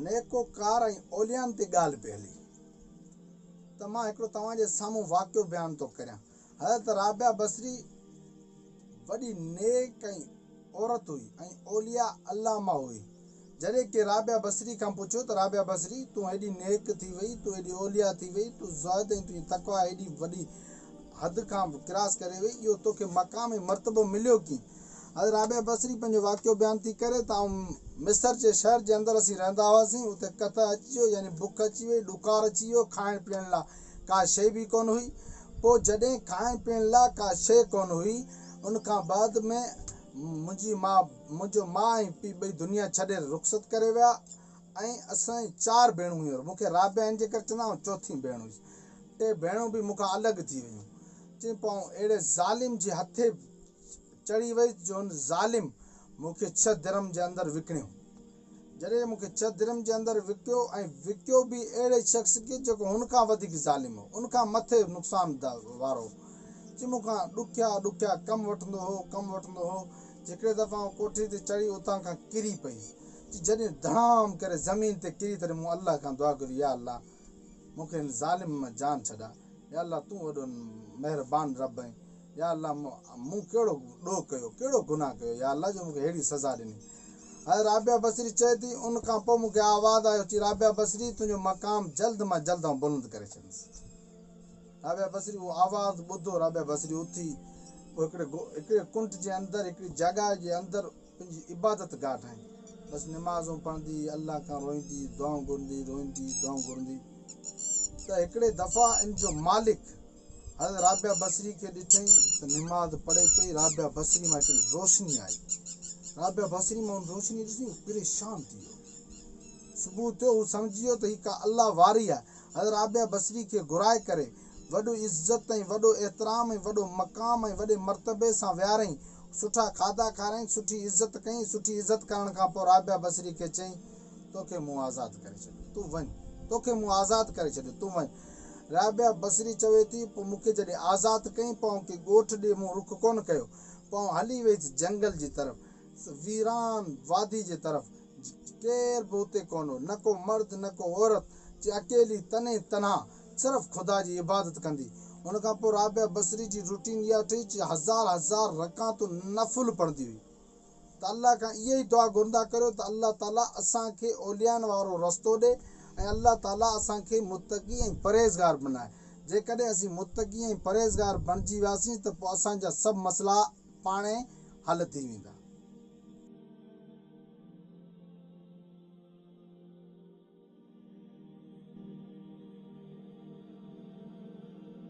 نيڪوڪار ۽ اوليائن تي ڳالهه پئي هلي ته مان هڪڙو توهان جي سامهون واقعو بيان ٿو ڪريان. حضرت رابعه بصري وڏي نيڪ ۽ عورت هئي ۽ اولياء الله مان هئي. جڏهن ڪنهن رابعه بصري کان پڇيو ته رابعه بصري تون هيڏي نيڪ ٿي وئي، تون هيڏي اولياء ٿي وئي، تون زهد ۽ تنهنجي تقويٰ هيڏي وڏي حد کان ڪراس ڪري وئي، اهو توکي مقام ۽ مرتبو مليو ڪيئن؟ حضرت رابعه بصري پنهنجو واقعو بيان ٿي ڪري ته آئون مصر جي شهر جي اندر اسين رهندا هئاسين، اتي قحط اچي ويو يعني بک اچي وئي، ڏڪار اچي ويو، کائڻ پيئڻ لاء ڪا شيء به ڪونه هئي، پوء جڏهن کائڻ پيئڻ لاء ڪا شيء ڪونه هئي، ان کان بعد ۾ منهنجي ماء، منهنجو ماء ۽ پيء ٻئي دنيا ڇڏي رخصت ڪري ويا ۽ اسين چار ڀيڻون هيون، مون کي رابعه ان جي ڪري چوندا آئون چوٿين ڀيڻ هيس، ٽي ڀيڻون به مون کان الڳ ٿي ويون، چئين پوء آئون اهڙي ظالم جي هٿي چڙهي ويس جو ان ظالم مون کي ڇهه درهم جي اندر وڪڻيو. جڏهن مون کي ڇهه درهم جي اندر وڪيو ۽ وڪيو به اهڙي شخص کي جيڪو هن کان وڌيڪ ظالم هو، ان کان مٿي نقصان وارو هو. چي مون کان ڏکيا ڏکيا ڪم وٺندو هو، ڪم وٺندو هو. چي هڪڙي دفعا آئون ڪوٺي تي چڙهي اتان کان ڪري پئي. چي جڏهن ڌڙام ڪري زمين تي ڪري تڏهن مون الله کان دعا گهري يا الله! مون کي هن ظالم مان جان ڇڏاء. يا الله! تون وڏو مهربان رب آهين. يا الله مون ڪهڙو ڏوهه ڪيو، ڪهڙو گناهه ڪيو يا الله جو مون کي ههڙي سزا ڏني. حضرت رابعه بصري چئي ٿي، ان کان پوء مون کي آواز آيو، چي رابعه بصري تنهنجو مقام جلد مان جلد آئون بلند ڪري ڇڏيندس. رابعه بصري اهو آواز ٻڌو، رابعه بصري اٿي پوء هڪڙي هڪڙي ڪنڊ جي اندر هڪڙي جڳهه جي اندر پنهنجي عبادت گاهه ٺاهي، بس نمازون پڙهندي، الله کان روئيندي، دعائون گهرندي، روئيندي، دعائون گهرندي ته هڪڙي دفعا ان جو مالڪ حضرت رابعه بصري کي ڏٺئين ته نماز پڙهي پئي، رابعه بصري مان هڪڙي روشني آئي، رابعه بصري مان ان روشني ڏسي هو پريشان ٿي ويو. صبح ٿيو هو سمجهي ويو ته هي ڪا الله واري آهي. حضرت رابعه بصري کي گهرائي ڪري وڏو عزت ۽ وڏو احترام ۽ وڏو مقام ۽ وڏي مرتبي سان ويهاريائين، سٺا کاڌا کارايائين، سٺي عزت ڪيائين، سٺي عزت ڪرڻ کان پوء رابعه بصري کي چيائين، توکي مون آزاد ڪري ڇڏيو، تون وڃ، توکي مون آزاد ڪري ڇڏيو، تون وڃ. رابعه بصري چوي ٿي، پوء مون کي جڏهن آزاد ڪيائين، پوء آئون ڪنهن ڳوٺ ڏي مون رخ ڪونه ڪيو، پوء آئون هلي ويس جنگل جي طرف، ويران وادي جي طرف، ڪير به اتي ڪونه هو، نه ڪو مرد نه ڪو عورت، چي اڪيلي تني تنها صرف خدا جي عبادت ڪندي. ان کان پوء رابعه بصري جي روٽين اها ٺهي، چي هزار هزار رڪعتون نفل پڙهندي هئي. ته الله کان اها ئي دعا گهرندا ڪريو ته الله تعالي اسان کي اوليائن وارو رستو ڏي ۽ الله تعالي اسان کي متقي ۽ پرهيزگار بنائي. جيڪڏهن اسين متقي ۽ پرهيزگار بڻجي وياسين ته پوء اسان جا سڀ مسئلا پاڻهي حل ٿي ويندا.